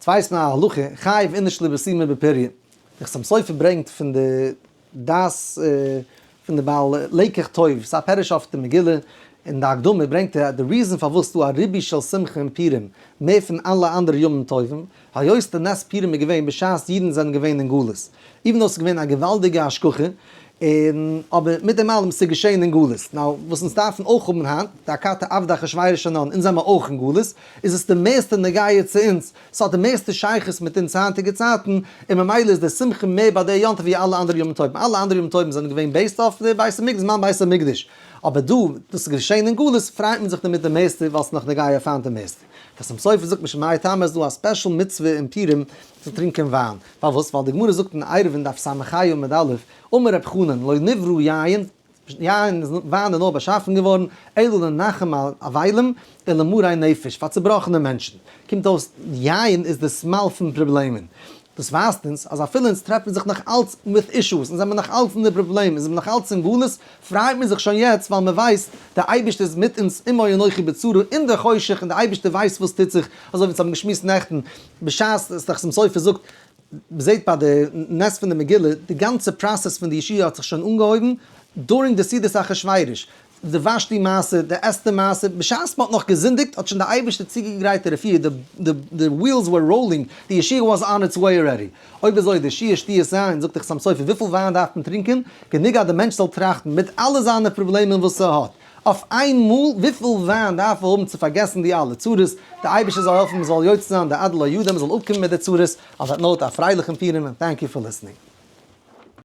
ווייסט מען א הלכה, חייב איניש לבסומי בפוריא. די חתם סופר ברענגט פון די דעת פון די בעל לקח טוב, ס'איז א פירוש אויף די מגילה, אין די הקדמה ברענגט ער אז די reason פארוואס ס'דא א ריבוי של שמחה אין פורים מער פון אלע אנדערע ימים טובים, היות די נס פורים איז געווען בשעת אידן זענען געווען אין גלות, even though ס'איז געווען א געוואלדיגע השגחה, און אבער מיט דעם אלעם ס'איז געשען אין גלות. Now וואס אונז דארפן אויך האבן היינט, די אכתי עבדי אחשורוש אנן, אונז זעמער אויך אין גלות, איז עס די מערסטע נוגע צו אונז, ס'האט די מערסטע שייכות מיט אונז היינטיגע צייטן, און ממילא איז די שמחה מער ביי די יום טוב ווי אלע אנדערע ימים טובים, אלע אנדערע ימים טובים זענען געווען based אויף די בית המקדש, זמן בית המקדש, אבער דא, דאס איז געשען אין גלות, פרייט מען זיך דערמיט די מערסטע, ווייל ס'איז נאך נוגע אויף היינט די מערסטע. חתם סופר זאגט משום מאי טעמא איז דא א special מצוה אין פורים צו טרינקען וויין, פארוואס? ווייל די גמרא זאגט אין עירובין דף ס"ה עמוד א', אמר רב חנן, לא נברא יין, יין איז וויין איז נאר באשאפן געווארן אלא לנחם אבלים ולמרי נפש, פאר צובראכענע מענטשן. קומט אויס יין איז די סמל פון פראבלעמען. דאס ווייזט אונז אז אפילו אונז טרעפן זיך נאך אלץ מיט issues, אונז זעמיר נאך אלץ אין די פראבלעם, אונז זעמיר נאך אלץ אין גלות, פרייט מען זיך שוין יעצט ווייל מען ווייסט דער אייבערשטער איז מיט אונז עמו אנכי בצרה אין די חושך און דער אייבערשטער ווייסט וואס טוט זיך, אזוי ווי אונז האבן געשמועסט נעכטן בשעת דער חתם סופר זאגט מ'זעט ביי די נס פון די מגילה, די גאנצע process פון די ישועה האט זיך שוין אנגעהויבן during די סעודת אחשורוש, די ושתי מעשה, די אסתר מעשה, בשעת מ'האט נאך געזינדיגט האט שוין די אייבערשטער צוגעגרייט די רפואה, די wheels were rolling, די ישועה was on its way already. אויב אזוי די שיעור שתיית יין, זאגט די חתם סופר וויפיל וויין דארף מען טרינקען? גענוג אז די מענטש זאל טראכטן מיט אלע זיינע פראבלעמען וואס ער האט, אויף איין מאל, וויפיל וויין דארף ער האבן צו פארגעסן די אלע צרות, די אייבערשטער זאל העלפן מען זאל יוצא זיין די עד לא ידע, מען זאל אפקומען מיט די צרות, on that note א פרייליכן פורים און thank you for listening.